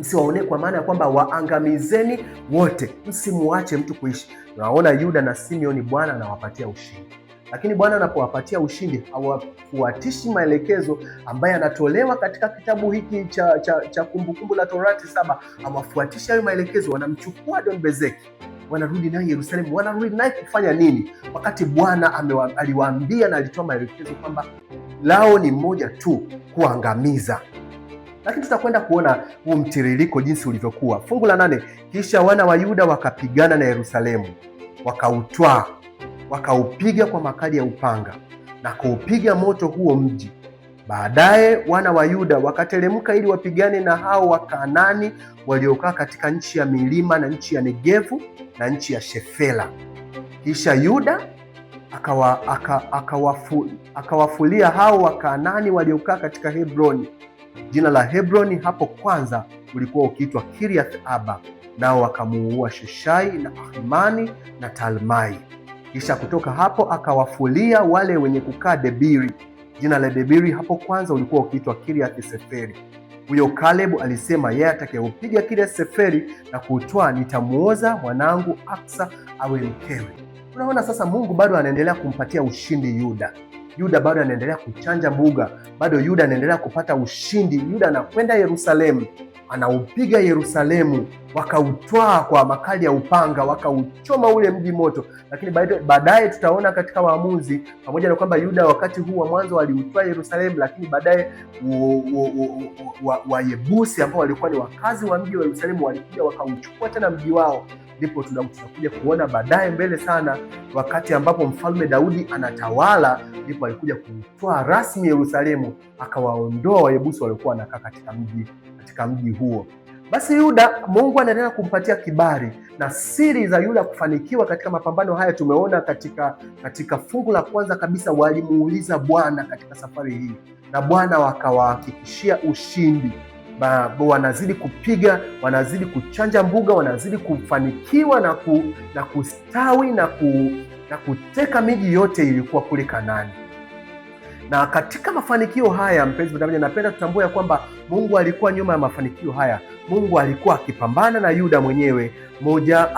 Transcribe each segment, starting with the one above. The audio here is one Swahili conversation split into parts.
Msiwaonee kwa maana ya kwamba waangamizeni wote, msimuache mtu kuishi. Tunaona Yuda na Simeoni, Bwana anawapatia ushindi, lakini Bwana anapowapatia ushindi hawafuatishi maelekezo ambayo yanatolewa katika kitabu hiki cha Kumbukumbu la Torati 7. Hawafuatishi hayo maelekezo, wanamchukua Don Bezeki, wanarudi naye Yerusalemu. Wanarudi naye kufanya nini, wakati Bwana aliwaambia na alitoa maelekezo kwamba lao ni moja tu, kuangamiza. Lakini tutakwenda kuona huu mtiririko jinsi ulivyokuwa. Fungu la 8, kisha wana wa Yuda wakapigana na Yerusalemu, wakautwaa, wakaupiga kwa makali ya upanga na kuupiga moto huo mji. Baadaye wana wa Yuda wakateremka ili wapigane na hao Wakanaani waliokaa katika nchi ya milima na nchi ya Negevu na nchi ya Shefela. Kisha Yuda akawafulia hao Wakanaani waliokaa katika Hebroni. Jina la Hebroni hapo kwanza ulikuwa ukiitwa Kiriath Arba, nao wakamuua Sheshai na Ahimani na Talmai. Kisha kutoka hapo akawafulia wale wenye kukaa Debiri. Jina la Debiri hapo kwanza ulikuwa ukiitwa Kiriath Seferi. Huyo Kalebu alisema, yeye atakayeupiga Kiriath Seferi na kuutwaa, nitamuoza mwanangu Aksa awe mkewe. Unaona sasa, Mungu bado anaendelea kumpatia ushindi Yuda. Yuda bado anaendelea kuchanja mbuga, bado Yuda anaendelea kupata ushindi. Yuda anakwenda Yerusalemu, anaupiga Yerusalemu, wakautwaa kwa makali ya upanga, wakauchoma ule mji moto. Lakini baadaye tutaona katika Waamuzi, pamoja na kwamba Yuda wakati huu wa mwanzo waliutwaa Yerusalemu, lakini baadaye Wayebusi ambao walikuwa ni wakazi wa mji wa Yerusalemu walikuja wakauchukua tena mji wao. Ndipo tutakuja kuona baadaye mbele sana, wakati ambapo mfalme Daudi anatawala, ndipo alikuja kuutwaa rasmi Yerusalemu, akawaondoa Wayebusi waliokuwa wanakaa katika mji huo. Basi Yuda, Mungu anaendelea kumpatia kibali, na siri za Yuda kufanikiwa katika mapambano haya tumeona katika fungu la kwanza kabisa, walimuuliza Bwana katika safari hii, na Bwana wakawahakikishia ushindi. Wanazidi kupiga, wanazidi kuchanja mbuga, wanazidi kufanikiwa na kustawi na kuteka miji yote ilikuwa kule Kanaani. Na katika mafanikio haya, mpenzi mtazamaji, napenda tutambue ya kwamba Mungu alikuwa nyuma ya mafanikio haya. Mungu alikuwa akipambana na Yuda mwenyewe moja,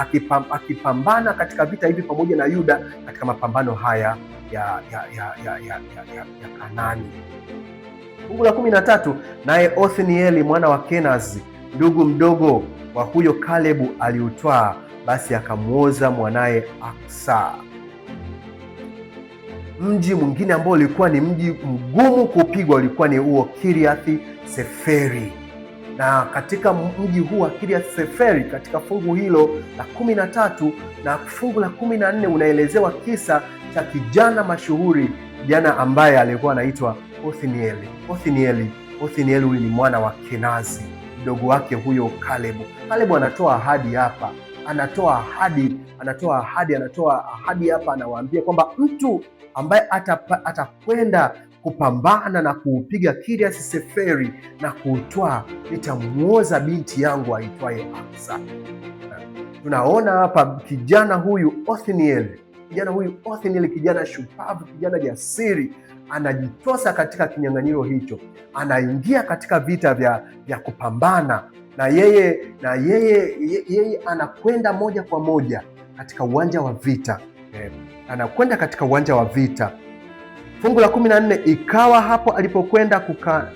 akipambana katika vita hivi pamoja na Yuda katika mapambano haya ya Kanaani. Fungu la 13, naye Othnieli mwana wa Kenazi ndugu mdogo wa huyo Kalebu aliutwaa, basi akamuoza mwanaye Aksa. Mji mwingine ambao ulikuwa ni mji mgumu kupigwa ulikuwa ni huo Kiriathi Seferi. Na katika mji huu wa Kiriath Seferi, katika fungu hilo la 13 na fungu la 14 unaelezewa kisa cha kijana mashuhuri, kijana ambaye alikuwa anaitwa Othnieli. Othnieli huyu ni mwana wa Kenazi, mdogo wake huyo Kalebu. Kalebu anatoa ahadi hapa, anatoa ahadi hapa, anawaambia kwamba mtu ambaye atakwenda kupambana na kuupiga Kiriath Seferi na kuutwaa, nitamuoza binti yangu aitwaye Aksa. Tunaona hapa kijana huyu Othniel, kijana huyu Othniel, kijana shupavu, kijana jasiri, anajitosa katika kinyang'anyiro hicho, anaingia katika vita vya kupambana na yeye anakwenda moja kwa moja katika uwanja wa vita. Anakwenda katika uwanja wa vita. Fungu la 14, ikawa hapo alipokwenda kuka.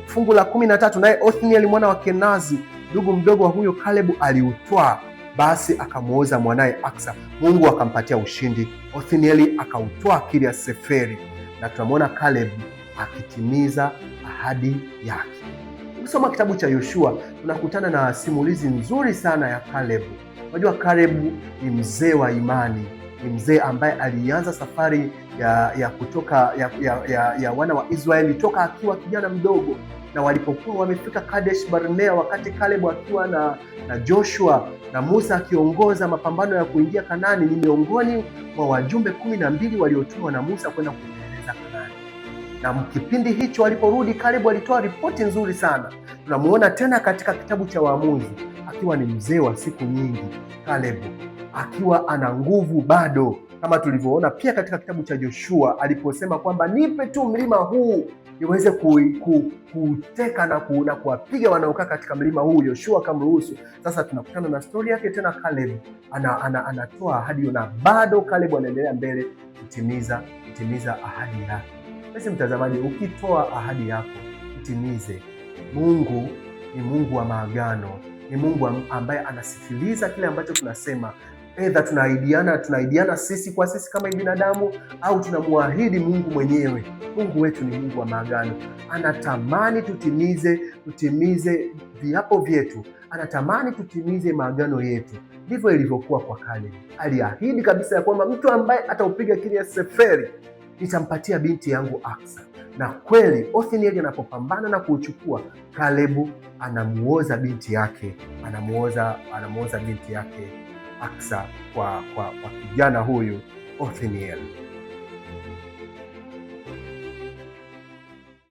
Fungu la 13, naye Othniel mwana wa Kenazi ndugu mdogo wa huyo Kalebu aliutwaa, basi akamuoza mwanaye Aksa. Mungu akampatia ushindi. Othnieli akautwaa Kiriath Seferi, na tunamwona Kalebu akitimiza ahadi yake. Ukisoma kitabu cha Yoshua tunakutana na simulizi nzuri sana ya Kalebu. Unajua Kalebu ni mzee wa imani, ni mzee ambaye alianza safari ya kutoka ya wana wa Israeli toka akiwa kijana mdogo, na walipokuwa wamefika Kadesh Barnea, wakati Kalebu akiwa na Joshua na Musa akiongoza mapambano ya kuingia Kanani, ni miongoni mwa wajumbe 12 waliotumwa na Musa kwenda kupeleleza Kanani. Na kipindi hicho waliporudi, Kalebu alitoa ripoti nzuri sana. Tunamuona tena katika kitabu cha Waamuzi akiwa ni mzee wa siku nyingi, Kalebu akiwa ana nguvu bado, kama tulivyoona pia katika kitabu cha Joshua aliposema kwamba nipe tu mlima huu niweze kuteka na kuwapiga wanaokaa katika mlima huu. Yoshua akamruhusu. Sasa tunakutana na stori yake tena, Caleb anatoa ahadi na bado Caleb anaendelea mbele kutimiza ahadi yake. Basi mtazamaji, ukitoa ahadi yako itimize. Mungu ni Mungu wa maagano, ni Mungu ambaye anasikiliza kile ambacho tunasema. Aidha tunaahidiana sisi kwa sisi kama binadamu, au tunamwahidi Mungu mwenyewe. Mungu wetu ni Mungu wa maagano, anatamani tutimize viapo vyetu, anatamani tutimize maagano yetu. Ndivyo ilivyokuwa kwa Caleb. Aliahidi kabisa ya kwamba mtu ambaye ataupiga Kiriath Seferi nitampatia binti yangu Aksa. Na kweli Othnieli anapopambana na kuuchukua, Kalebu anamuoza binti yake, anamuoza binti yake Aksa kwa kijana huyu Othniel.